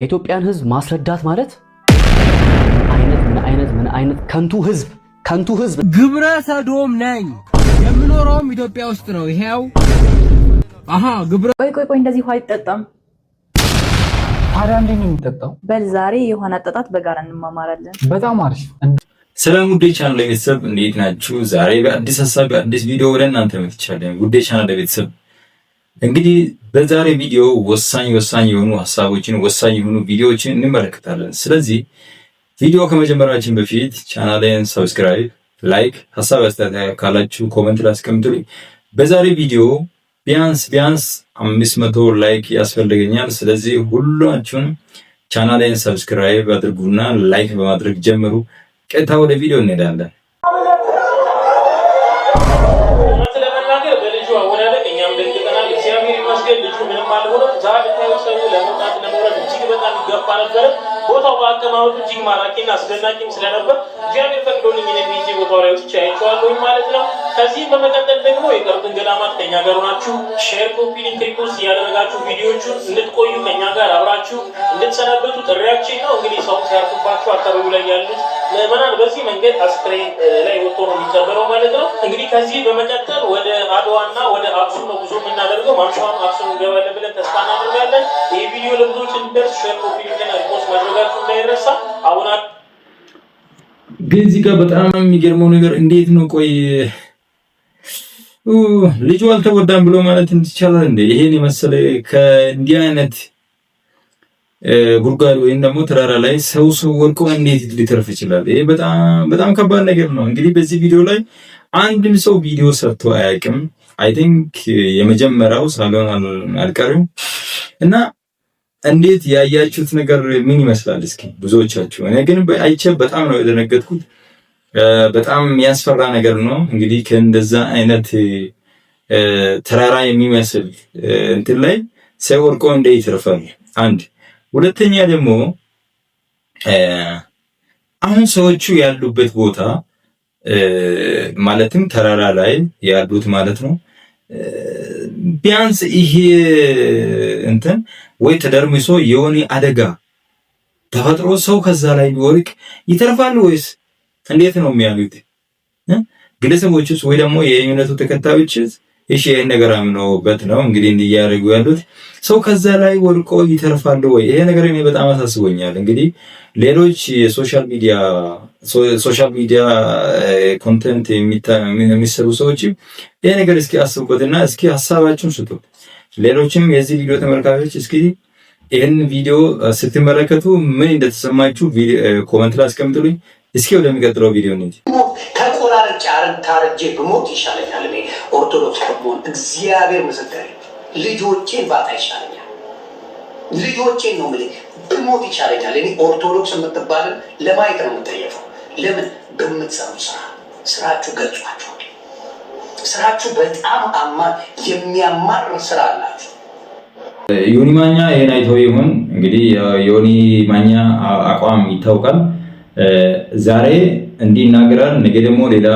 የኢትዮጵያን ሕዝብ ማስረዳት ማለት አይነት ምን አይነት ምን አይነት ከንቱ ሕዝብ፣ ከንቱ ሕዝብ። ግብረ ሰዶም ነኝ። የምኖረውም ኢትዮጵያ ውስጥ ነው። ይሄው አሃ ግብረ ቆይ ቆይ ቆይ፣ እንደዚህ ውሃ አይጠጣም። ታዲያ እንዴት ነው የሚጠጣው? በል ዛሬ የውሃን አጠጣጥ በጋራ እንማማራለን። በጣም አሪፍ። ሰላም ውዴ ቻናል ቤተሰብ፣ እንዴት ናችሁ? ዛሬ በአዲስ ሀሳብ በአዲስ ቪዲዮ ወደ እናንተ መጥቻለሁ። ውዴ ቻናል ቤተሰብ፣ እንግዲህ በዛሬ ቪዲዮ ወሳኝ ወሳኝ የሆኑ ሀሳቦችን፣ ወሳኝ የሆኑ ቪዲዮዎችን እንመለከታለን። ስለዚህ ቪዲዮ ከመጀመራችን በፊት ቻናሌን subscribe፣ like፣ ሀሳብ አስተያየት ካላችሁ comment ላይ አስቀምጡልኝ። በዛሬ ቪዲዮ ቢያንስ ቢያንስ 500 like ያስፈልገኛል። ስለዚህ ሁላችሁም ቻናሌን subscribe አድርጉና like በማድረግ ጀምሩ። ቀጥታ ወደ ቪዲዮ እንሄዳለን። እውነት ለመናገር በልጁ አወዳደቅ እኛም ደንግጠናል። እግዚአብሔር ይመስገን ልጁ ምንም አልሆነም። ዛሬ ብታዩ ሰው ለመውጣት ለመውረድ እጅግ በጣም ይገፋ ነበረ። ቦታው በአቀማመጡ እጅግ ማራኪና አስደናቂም ስለነበር እግዚአብሔር ፈቅዶልኝ እኔም ሄጄ ቦታው ላይ ወጥቼ አይቼዋለሁኝ ማለት ነው። ከዚህም በመቀጠል ደግሞ የቀሩትን ገዳማት ከኛ ጋር ሆናችሁ share፣ copy link፣ repost እያደረጋችሁ ቪዲዮቹን እንድትቆዩ፣ ከኛ ጋር አብራችሁ እንድትሰናበቱ ጥሪያችን ነው። እንግዲህ ሰው ሲያርፉባችሁ አካባቢው ላይ ያሉት ምዕመናን በዚህ መንገድ አስክሬን ላይ ወጥቶ ነው የሚቀበረው ማለት ነው። እንግዲህ ከዚህ በመቀጠል ወደ አድዋና ወደ አክሱም ነው ጉዞ የምናደርገው። ማምሻውን አክሱም እንገባለን ብለን ተስፋ እናደርጋለን። ይህ ቪዲዮ ለብዙዎች እንዲደርስ share፣ copy link ና repost ማድረጋችሁ እንዳይረሳ። አሁን ግን እዚህ ጋር በጣም የሚገርመው ነገር እንዴት ነው? ቆይ ልጁ አልተጎዳም ብሎ ማለት ይቻላል እንዴ? ይሄን የመሰለ ከእንዲህ አይነት ጉድጓድ ወይም ደግሞ ተራራ ላይ ሰው ወድቆ እንዴት ሊተርፍ ይችላል? ይሄ በጣም በጣም ከባድ ነገር ነው። እንግዲህ በዚህ ቪዲዮ ላይ አንድም ሰው ቪዲዮ ሰርቶ አያውቅም። I think የመጀመሪያው ሳልሆን አልቀርም። እና እንዴት ያያችሁት ነገር ምን ይመስላል? እስኪ ብዙዎቻችሁ። እኔ ግን አይቼ በጣም ነው የደነገጥኩት። በጣም የሚያስፈራ ነገር ነው። እንግዲህ ከእንደዛ አይነት ተራራ የሚመስል እንትን ላይ ሰው ወድቆ እንዴት ይተርፋል? አንድ ሁለተኛ ደግሞ አሁን ሰዎቹ ያሉበት ቦታ፣ ማለትም ተራራ ላይ ያሉት ማለት ነው። ቢያንስ ይሄ እንትን ወይ ተደርምሶ የሆነ አደጋ ተፈጥሮ ሰው ከዛ ላይ ቢወድቅ ይተርፋል ወይስ እንዴት ነው የሚያሉት ግለሰቦችስ ወይ ደግሞ የእምነቱ ተከታዮችስ? እሺ ይሄን ነገር አምነውበት ነው እንግዲህ እንዲህ እያደረጉ ያሉት። ሰው ከዛ ላይ ወድቆ ይተርፋል ወይ? ይሄ ነገር እኔ በጣም አሳስቦኛል። እንግዲህ ሌሎች የ social media content የሚሰሩ ሰዎች ይሄ ነገር እስኪ አስቡበትና እስኪ ሀሳባችሁን ስጡ። ሌሎችም የዚህ ቪዲዮ ተመልካቾች እስኪ ይህን ቪዲዮ ስትመለከቱ ምን እንደተሰማችሁ comment ላይ አስቀምጡልኝ። እስኪ ወደሚቀጥለው ቪዲዮ እንሂድ። ተቆራርጬ ታርጄ ብሞት ይሻለኛል። እኔ ኦርቶዶክስ ከመሆን፣ እግዚአብሔር ምስክሬ፣ ልጆቼን ባጣ ይሻለኛል። ልጆቼን ነው የምልህ፣ ብሞት ይሻለኛል። እኔ ኦርቶዶክስ የምትባልን ለማየት ነው የምጠየፈው። ለምን? በምትሰሩ ስራ፣ ስራችሁ ገልጿችኋል። ስራችሁ በጣም የሚያማር ስራ አላችሁ። ዮኒ ማኛ ይሄን አይቶ ይሁን እንግዲህ፣ ዮኒ ማኛ አቋም ይታወቃል። ዛሬ እንዲህ ይናገራል፣ ነገ ደግሞ ሌላ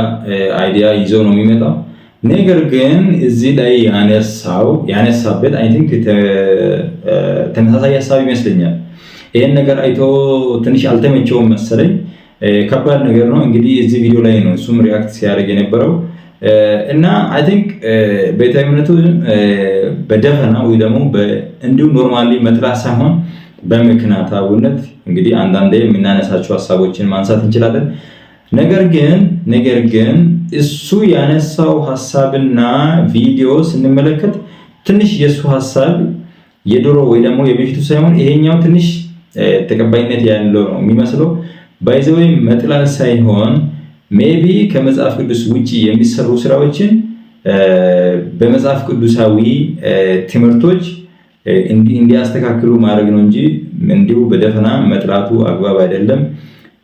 idea ይዞ ነው የሚመጣው። ነገር ግን እዚህ ላይ ያነሳበት I think ተመሳሳይ ሀሳብ ይመስለኛል። ይሄን ነገር አይቶ ትንሽ አልተመቸውም መሰለኝ። ከባድ ነገር ነው። እንግዲህ እዚህ ቪዲዮ ላይ ነው እሱም react ሲያደርግ የነበረው። እና I think ቤተ እምነቱ በደፈና ወይ ደግሞ እንዲሁ normally መጥላት ሳይሆን በምክንያታዊነት እንግዲህ አንዳንዴ የምናነሳቸው ሀሳቦችን ማንሳት እንችላለን። ነገር ግን እሱ ያነሳው ሀሳብና ቪዲዮ ስንመለከት ትንሽ የእሱ ሀሳብ የድሮ ወይ ደግሞ የበፊቱ ሳይሆን ይሄኛው ትንሽ ተቀባይነት ያለው ነው የሚመስለው። By the way መጥላት ሳይሆን maybe ከመጽሐፍ ቅዱስ ውጪ የሚሰሩ ስራዎችን በመጽሐፍ ቅዱሳዊ ትምህርቶች እንዲያስተካክሉ ማድረግ ነው እንጂ እንዲሁ በደፈና መጥላቱ አግባብ አይደለም።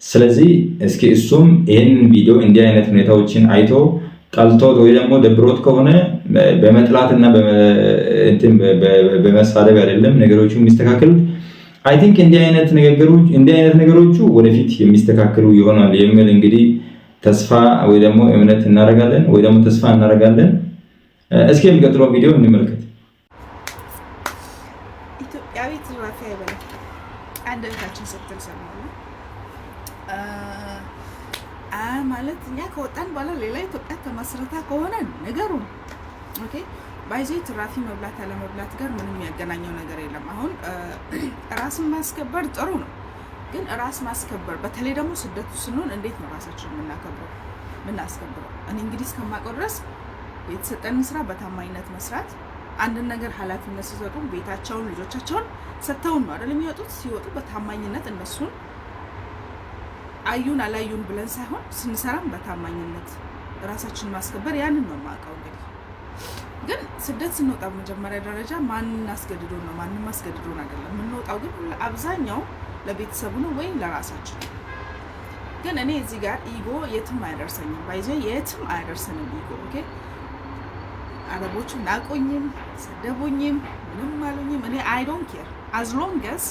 ስለዚህ እስኪ እሱም ይህንን ቪዲዮ እንዲህ አይነት ሁኔታዎችን አይቶ ጠልቶት ወይ ደግሞ ደብሮት ከሆነ በመጥላትና በመሳደብ አይደለም ነገሮቹ የሚስተካከሉት። I think እንዲህ አይነት ነገሮቹ ወደፊት የሚስተካከሉ ይሆናል የሚል እንግዲህ ተስፋ ወይ ደግሞ እምነት እናደርጋለን ወይ ደግሞ ተስፋ እናደርጋለን። እስኪ የሚቀጥለው ቪዲዮ እንመልከት። ኢትዮጵያዊ ትራፊ አይበላም። አንድ እህታችን ስትል ሰማሁ። ማለት እኛ ከወጣን በኋላ ሌላ ኢትዮጵያ ተመስርታ ከሆነ ንገሩን። Okay, by the way፣ ትራፊ መብላት አለመብላት ጋር ምንም የሚያገናኘው ነገር የለም። አሁን ራስን ማስከበር ጥሩ ነው፣ ግን ራስ ማስከበር በተለይ ደግሞ ስደቱ ስንሆን እንዴት ነው ራሳችን የምናከብረው የምናስከብረው? እኔ እንግዲህ እስከማውቀው ድረስ የተሰጠንን ስራ በታማኝነት መስራት፣ አንድን ነገር ኃላፊነት ሲሰጡ ቤታቸውን ልጆቻቸውን ሰጥተውን ነው አይደል የሚወጡት? ሲወጡ በታማኝነት እነሱን አዩን አላዩን ብለን ሳይሆን ስንሰራም በታማኝነት ራሳችንን ማስከበር፣ ያንን ነው የማውቀው። እንግዲህ ግን ስደት ስንወጣ በመጀመሪያ ደረጃ ማንን አስገድዶን ነው? ማንም አስገድዶን አይደለም የምንወጣው። ግን አብዛኛው ለቤተሰቡ ነው ወይም ለራሳችን ነው። ግን እኔ እዚህ ጋር ego የትም አያደርሰኝም። By the way፣ የትም አያደርሰንም ego። Okay፣ አረቦቹ ናቁኝም፣ ሰደቡኝም፣ ምንም አሉኝም እኔ I don't care, as long as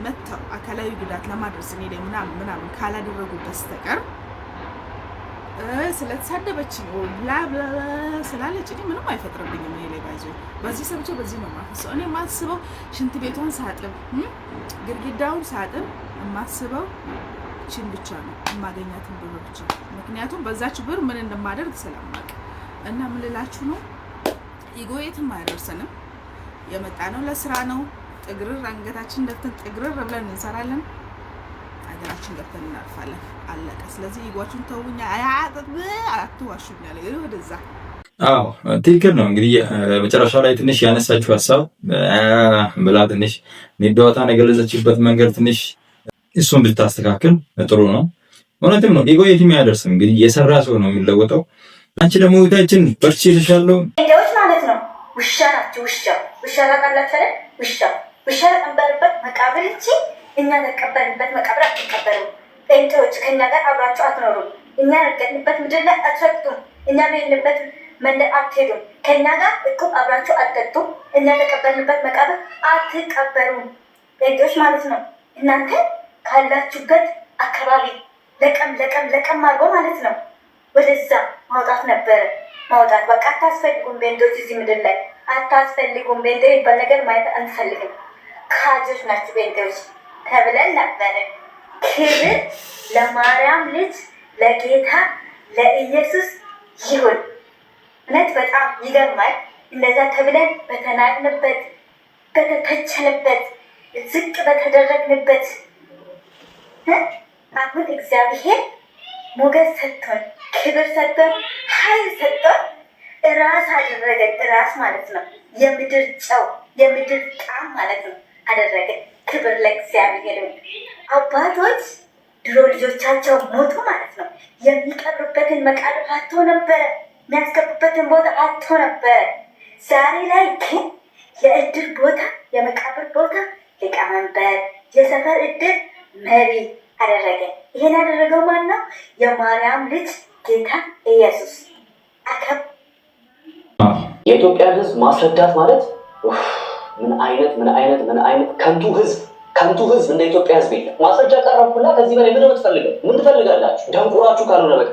መጥተው አካላዊ ጉዳት ለማድረስ እኔ ላይ ምናምን ምናምን ካላደረጉ በስተቀር፣ ስለተሳደበችኝ blah blah ስላለች እኔ ምንም አይፈጥርብኝም። እኔ ላይ by the way በዚህ ሰምቼ በዚህ ነው የማፈሰው። እኔ የማስበው ሽንት ቤቷን ሳጥብ፣ ግድግዳውን ሳጥብ የማስበው ችን ብቻ ነው፣ የማገኛትን ብር ብቻ። ምክንያቱም በዛች ብር ምን እንደማደርግ ስለማቅ። እና ምን ልላችሁ ነው፣ ego የትም አያደርሰንም። የመጣ ነው ለስራ ነው። ጥግርር አንገታችን ደፍተን ጥግርር ብለን እንሰራለን። ሀገራችን ገብተን እናርፋለን። አለቀ። ስለዚህ ego ኣችሁን ተውኛ፣ አትዋሹኛል ወደዛ። አዎ፣ ትክክል ነው። እንግዲህ መጨረሻ ላይ ትንሽ ያነሳችው ሀሳብ ብላ ትንሽ ንዴቷን የገለጸችበት መንገድ ትንሽ እሱን ብታስተካክል ጥሩ ነው። እውነትም ነው። Ego የትም አያደርስም። እንግዲህ የሰራ ሰው ነው የሚለወጠው። አንቺ ደግሞ እህታችን በርቺ እልሻለሁ። ጴንጤዎች ማለት ነው ውሻ ናቸው። ውሻ፣ ውሻ ታውቃላችሁ አይደል? ውሻ፣ ውሻ ተቀበርበት መቃብር እንጂ እኛ ተቀበርንበት መቃብር አትቀበሩም። ጴንጤዎች ከእኛ ጋር አብራችሁ አትኖሩም። እኛ ረገጥንበት ምድር ላይ አትረግጡም። እኛ በሄድንበት መንደር አትሄዱም። ከእኛ ጋር እቁብ አብራችሁ አትጠጡም። እኛ ተቀበርንበት መቃብር አትቀበሩም። ጴንጤዎች ማለት ነው እናንተ ካላችሁበት አካባቢ ለቀም ለቀም ለቀም አድርጎ ማለት ነው ወደዛ ማውጣት ነበረ፣ ማውጣት። በቃ አታስፈልጉም ጴንጤዎች፣ እዚህ ምድር ላይ አታስፈልጉም። ጴንጤ የሚባል ነገር ማየት አንፈልግም። ካጆች ናቸው ጴንጤዎች ተብለን ነበረ። ክብር ለማርያም ልጅ ለጌታ ለኢየሱስ ይሁን። እውነት በጣም ይገርማል። እንደዛ ተብለን በተናቅንበት፣ በተተቸንበት፣ ዝቅ በተደረግንበት አሁን እግዚአብሔር ሞገስ ሰጥቶን፣ ክብር ሰጥቶን፣ ኃይል ሰጥቶን ራስ አደረገን። ራስ ማለት ነው የምድር ጨው፣ የምድር ጣዕም ማለት ነው አደረገን። ክብር ለእግዚአብሔር ይሁን። አባቶች ድሮ ልጆቻቸው ሞቱ ማለት ነው የሚቀብሩበትን መቃብር አጥተው ነበረ፣ የሚያስገቡበትን ቦታ አጥተው ነበረ። ዛሬ ላይ ግን የእድር ቦታ፣ የመቃብር ቦታ ሊቀመንበር፣ የሰፈር እድር መሪ አደረገን። ይሄን ያደረገው ማን ነው? የማርያም ልጅ ጌታ ኢየሱስ። የኢትዮጵያን ሕዝብ ማስረዳት ማለት ምን አይነት ምን አይነት ምን አይነት ከንቱ ሕዝብ፣ ከንቱ ሕዝብ እንደ ኢትዮጵያ ሕዝብ የለም። ማስረጃ ቀረብኩና ከዚህ በላይ ምን የምትፈልገው ምን ትፈልጋላችሁ? ደንቁራችሁ ካልሆነ በቃ።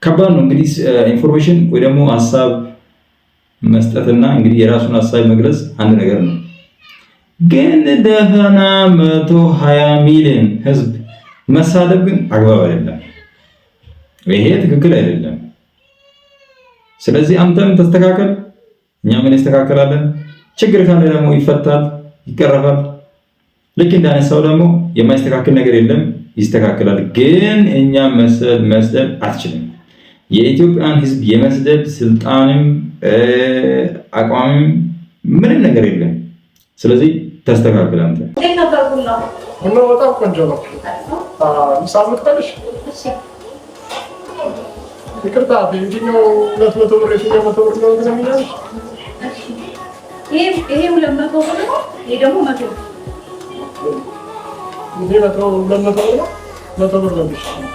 ከባድ ነው። እንግዲህ information ወይ ደግሞ ሀሳብ መስጠትና እንግዲህ የራሱን ሀሳብ መግለጽ አንድ ነገር ነው። ግን ደፈና 120 ሚሊዮን ህዝብ መሳደብ ግን አግባብ አይደለም። ይሄ ትክክል አይደለም። ስለዚህ አንተም ተስተካከል፣ እኛም እንስተካከላለን። ችግር ካለ ደግሞ ይፈታል፣ ይቀረፋል። ልክ እንዳነሳው ደግሞ የማይስተካከል ነገር የለም፣ ይስተካከላል። ግን እኛ መስደብ አትችልም። የኢትዮጵያን ህዝብ የመስደብ ስልጣንም አቋምም ምንም ነገር የለም። ስለዚህ ተስተካከል አንተ። ቡናው በጣም ቆንጆ ነው። ምሳ ልክፈልሽ? ይቅርታ፣ የትኛው 200 ብር የትኛው 100 ብር ነው ትነግሪኛለሽ? ይሄ 200 ብር ነው። ይሄ ደግሞ 100 ብር። ይሄ 200 ብር ነው። 100 ብር ነው የሚሻለው።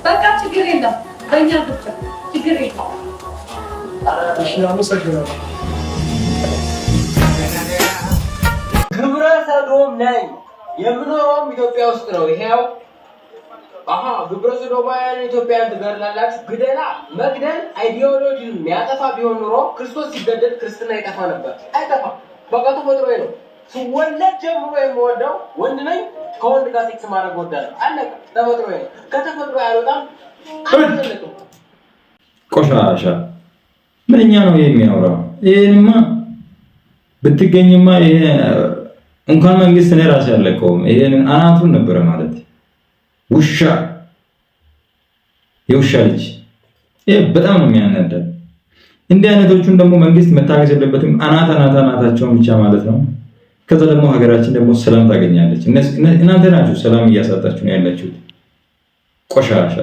በቃ ችግር የለም። በእኛ ብቻ ችግር የለም። እሺ፣ አመሰግናለሁ። ግብረ ሰዶም ነኝ። የምኖረውም ኢትዮጵያ ውስጥ ነው። ይሄው አሀ ግብረ ሰዶማውያን ኢትዮጵያን ትገድላላችሁ። ግደላ። መግደል ideology ን የሚያጠፋ ቢሆን ኖሮ ክርስቶስ ሲገደል ክርስትና ይጠፋ ነበር። አይጠፋም። በቃ ተፈጥሮ ነው። ስወለድ ጀምሮ የምወደው ወንድ ነኝ። ከወንድ ጋር ሴክስ ማድረግ እወዳለሁ። አለቀ። ተፈጥሮ ነው። ከተፈጥሮ ያልወጣም አልፈልግም። ቆሻሻ ምንኛ ነው የሚያወራው? ይሄንማ ብትገኝማ ይሄ እንኳን መንግስት እኔ ራሴ አለቀውም። ይሄንን አናቱን ነበረ ማለት። ውሻ፣ የውሻ ልጅ። ይሄ በጣም ነው የሚያናደድ። እንዲህ አይነቶቹን ደግሞ መንግስት መታገስ የለበትም። አናት አናት አናታቸውን ብቻ ማለት ነው። ከዛ ደግሞ ሀገራችን ደግሞ ሰላም ታገኛለች። እናንተ ናችሁ ሰላም እያሳጣችሁ ነው ያላችሁት። ቆሻሻ።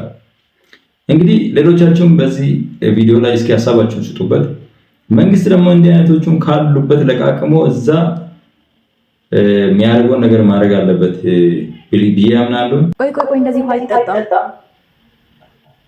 እንግዲህ ሌሎቻችሁም በዚህ ቪዲዮ ላይ እስኪ ሀሳባችሁን ስጡበት። መንግስት ደግሞ እንዲህ አይነቶቹን ካሉበት ለቃቅሞ እዛ የሚያደርገውን ነገር ማድረግ አለበት ብዬ አምናለሁ። ቆይ ቆይ ቆይ፣ እንደዚህ ውሃ አይጠጣም።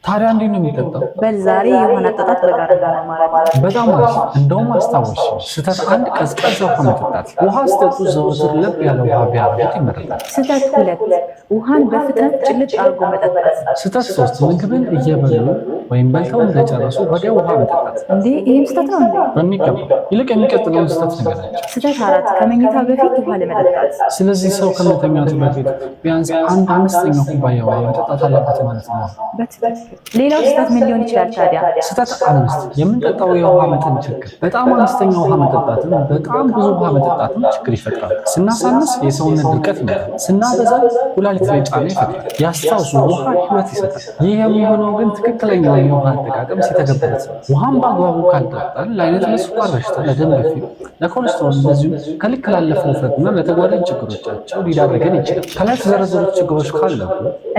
ታዲያ እንዴት ነው የሚጠጣው? በል ዛሬ የውሃን አጠጣጥ በጋራ እንማማራለን። በጣም አሪፍ። እንደውም አስታወሽ። ስህተት 1፣ ቀዝቃዛ ውሃ መጠጣት። ውሃ ሲጠጡ ዘወትር ለብ ያለ ውሃ ቢያደርጉት ይመረጣል። ስህተት 2፣ ውሃን በፍጥነት ጭልጥ አድርጎ መጠጣት። ስህተት 3፣ ምግብን እየበሉ ወይም በልተው እንደጨረሱ ወዲያው ውሃ መጠጣት። እንዴ፣ ይህም ስህተት ነው እንዴ? በሚገባ። ይልቅ የሚቀጥለውን ስህተት ንገራቸው። ስህተት 4፣ ከመኝታ በፊት ውሃ ለመጠጣት። ስለዚህ ሰው ከመተኛቱ በፊት ቢያንስ አንድ አምስተኛ ኩባያ ውሃ መጠጣት አለበት ማለት ነው። በትክክል። ሌላው ስህተት ምን ሊሆን ይችላል ታዲያ? ስህተት 5፣ የምንጠጣው የውሃ መጠን ችግር። በጣም አነስተኛ ውሃ መጠጣትም በጣም ብዙ ውሃ መጠጣትም ችግር ይፈጥራል። ስናሳንስ የሰውነት ድርቀት ይመጣል። ስናበዛ ኩላሊት ላይ ጫና ይፈጥራል። ያስታውሱ፣ ውሃ ህይወት ይሰጣል። ይህ የሚሆነው ግን ትክክለኛውን የውሃ አጠቃቀም ሲተገበሩት ነው። ውሃን በአግባቡ ካልጠጣን ለአይነት ለስኳር በሽታ፣ ለደም ግፊት፣ ለኮሌስትሮል እንደዚሁም ከልክ ላለፈ ውፍረትና ለተጓዳኝ ችግሮቻቸው ሊዳርገን ይችላል። ከላይ የተዘረዘሩት ችግሮች ካለቡ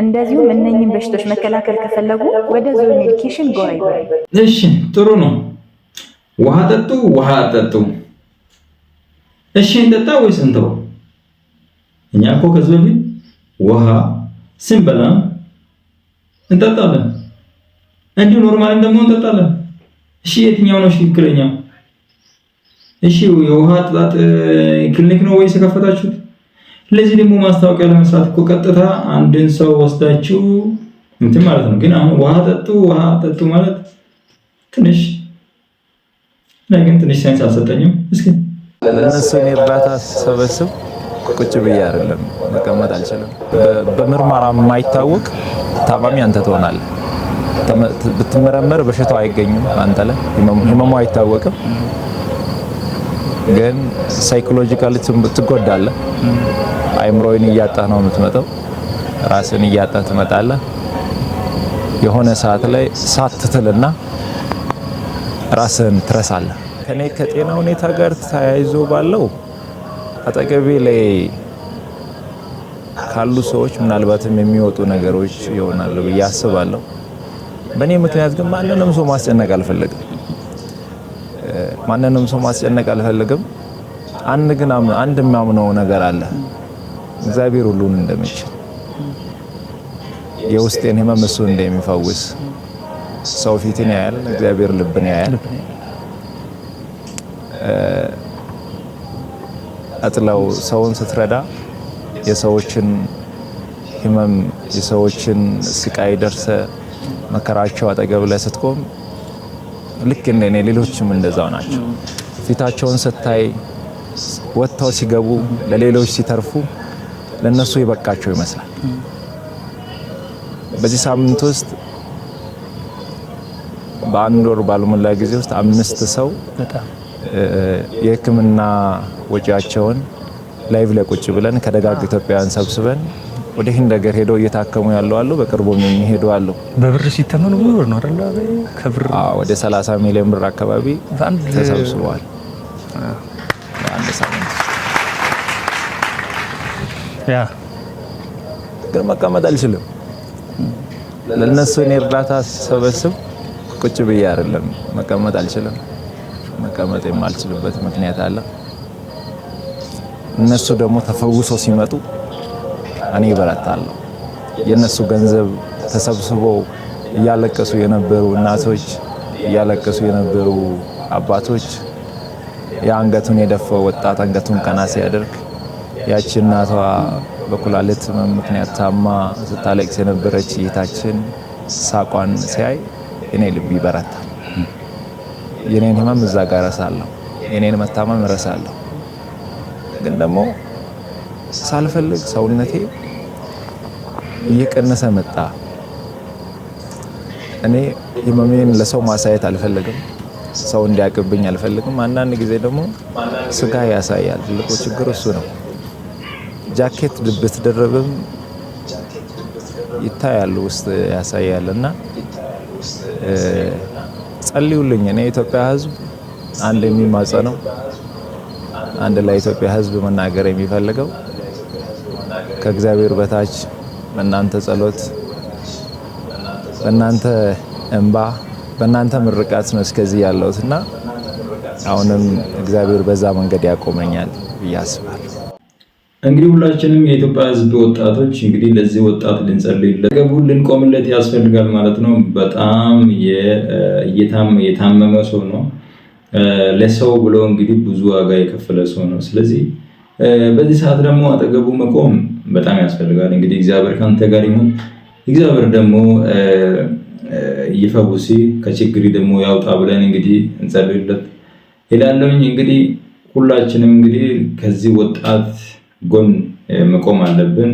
እንደዚሁም እነኝህን በሽታዎች መከላከል ከፈለጉ ወደ ዞን ሜዲኬሽን ጎራ ይበሉ። እሺ፣ ጥሩ ነው። ውሃ ጠጡ፣ ውሃ ጠጡ። እሺ፣ እንጠጣ ወይስ እንተው? እኛ እኮ ከዚህ በፊት ውሃ ስንበላ እንጠጣለን፣ እንዲሁ normal ም ደግሞ እንጠጣለን። እሺ፣ የትኛው ነው ትክክለኛው? እሺ፣ የውሃ አጠጣጥ ክሊኒክ ነው ወይስ የከፈታችሁት? ለዚህ ደግሞ ማስታወቂያ ለመስራት እኮ ቀጥታ አንድን ሰው ወስዳችሁ እንትን ማለት ነው። ግን አሁን ውሃ ጠጡ፣ ውሃ ጠጡ ማለት ትንሽ እኔ ግን ትንሽ sense አልሰጠኝም። እስኪ ለእነሱ እኔ እርዳታ ስሰበስብ ቁጭ ብዬ አይደለም፣ መቀመጥ አልችልም። በምርመራ የማይታወቅ ታማሚ አንተ ትሆናለህ። ብትመረመር በሽታው አይገኝም አንተ ላይ፣ ህመሙ አይታወቅም። ግን psychologically ትጎዳለህ። አይምሮህን እያጣህ ነው የምትመጣው። ራስን እያጣህ ትመጣለህ። የሆነ ሰዓት ላይ ሳት ትልና ራስህን ትረሳለህ። ከኔ ከጤና ሁኔታ ጋር ተያይዞ ባለው አጠገቤ ላይ ካሉ ሰዎች ምናልባትም የሚወጡ ነገሮች ይሆናሉ ብዬ አስባለሁ። በእኔ ምክንያት ግን ማንንም ሰው ማስጨነቅ አልፈልግም። ማንንም ሰው ማስጨነቅ አልፈልግም። አንድ ግን አንድ የማምነው ነገር አለ። እግዚአብሔር ሁሉን እንደሚችል፣ የውስጤን ህመም እሱ እንደሚፈውስ። ሰው ፊትን ያያል፣ እግዚአብሔር ልብን ያያል። አጥለው ሰውን ስትረዳ፣ የሰዎችን ህመም የሰዎችን ስቃይ ደርሰ መከራቸው አጠገብ ላይ ስትቆም ልክ እንደኔ ሌሎችም እንደዛው ናቸው። ፊታቸውን ስታይ፣ ወጥተው ሲገቡ ለሌሎች ሲተርፉ ለነሱ የበቃቸው ይመስላል። በዚህ ሳምንት ውስጥ በአንድ ወር ባልሞላ ጊዜ ውስጥ አምስት ሰው የሕክምና ወጪያቸውን live ላይ ቁጭ ብለን ከደጋግ ኢትዮጵያውያን ሰብስበን ወደ ህንድ ሀገር ሄደው እየታከሙ ያሉ አሉ። በቅርቡም የሚሄዱ አሉ። በብር ሲተመኑ ብዙ ብር ነው አይደል? ከብር ወደ 30 ሚሊዮን ብር አካባቢ ተሰብስበዋል በአንድ ሳምንት። ግን መቀመጥ አልችልም። ለእነሱ እኔ እርዳታ ስሰበስብ ቁጭ ብዬ አይደለም፣ መቀመጥ አልችልም። መቀመጥ የማልችልበት ምክንያት አለ። እነሱ ደግሞ ተፈውሰው ሲመጡ እኔ እበረታለሁ። የእነሱ ገንዘብ ተሰብስበው እያለቀሱ የነበሩ እናቶች፣ እያለቀሱ የነበሩ አባቶች፣ የአንገቱን የደፋው ወጣት አንገቱን ቀና ሲያደርግ፣ ያቺ እናቷ በኩላሊት ህመም ምክንያት ታማ ስታለቅስ የነበረች እህታችን ሳቋን ሲያይ የኔ ልብ ይበረታል። የኔን ህመም እዛ ጋር እረሳለሁ። የኔን መታመም እረሳለሁ። ግን ደግሞ ሳልፈልግ ሰውነቴ እየቀነሰ መጣ። እኔ ህመሜን ለሰው ማሳየት አልፈልግም። ሰው እንዲያቅብኝ አልፈልግም። አንዳንድ ጊዜ ደግሞ ስጋ ያሳያል። ትልቁ ችግር እሱ ነው። ጃኬት ብትደረብም ይታያል፣ ውስጥ ያሳያል። እና ጸልዩልኝ። እኔ የኢትዮጵያ ሕዝብ አንድ የሚማጸነው፣ አንድ ለኢትዮጵያ ሕዝብ መናገር የሚፈልገው፣ ከእግዚአብሔር በታች በእናንተ ጸሎት፣ በእናንተ እንባ፣ በእናንተ ምርቃት ነው እስከዚህ ያለሁት እና አሁንም እግዚአብሔር በዛ መንገድ ያቆመኛል ብዬ አስባለሁ። እንግዲህ ሁላችንም የኢትዮጵያ ሕዝብ ወጣቶች እንግዲህ ለዚህ ወጣት ልንጸልይለት፣ ገቡ ልንቆምለት ያስፈልጋል ማለት ነው። በጣም የታመመ ሰው ነው። ለሰው ብሎ እንግዲህ ብዙ ዋጋ የከፈለ ሰው ነው። ስለዚህ በዚህ ሰዓት ደግሞ አጠገቡ መቆም በጣም ያስፈልጋል። እንግዲህ እግዚአብሔር ከአንተ ጋር ይሁን። እግዚአብሔር ደግሞ ይፈውስ፣ ከችግር ደግሞ ያውጣ ብለን እንግዲህ እንጸልይለት እላለሁኝ። እንግዲህ ሁላችንም እንግዲህ ከዚህ ወጣት ጎን መቆም አለብን።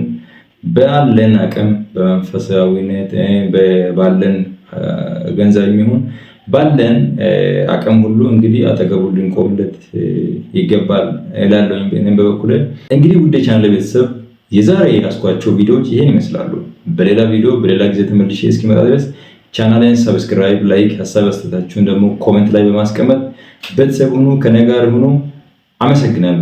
ባለን አቅም፣ በመንፈሳዊነት፣ ባለን ገንዘብ የሚሆን ባለን አቅም ሁሉ እንግዲህ አጠገቡ ልንቆምለት ይገባል እላለሁኝ። እኔም በበኩሌ እንግዲህ ውድ ቻናል ቤተሰብ የዛሬ ያስኳቸው ቪዲዮዎች ይሄን ይመስላሉ። በሌላ ቪዲዮ በሌላ ጊዜ ተመልሼ እስኪመጣ ድረስ ቻናሌን subscribe፣ like፣ ሀሳብ አስተያየታችሁን ደግሞ comment ላይ በማስቀመጥ ቤተሰብ ሁኑ፣ ከኔ ጋር ሁኑ። አመሰግናለሁ።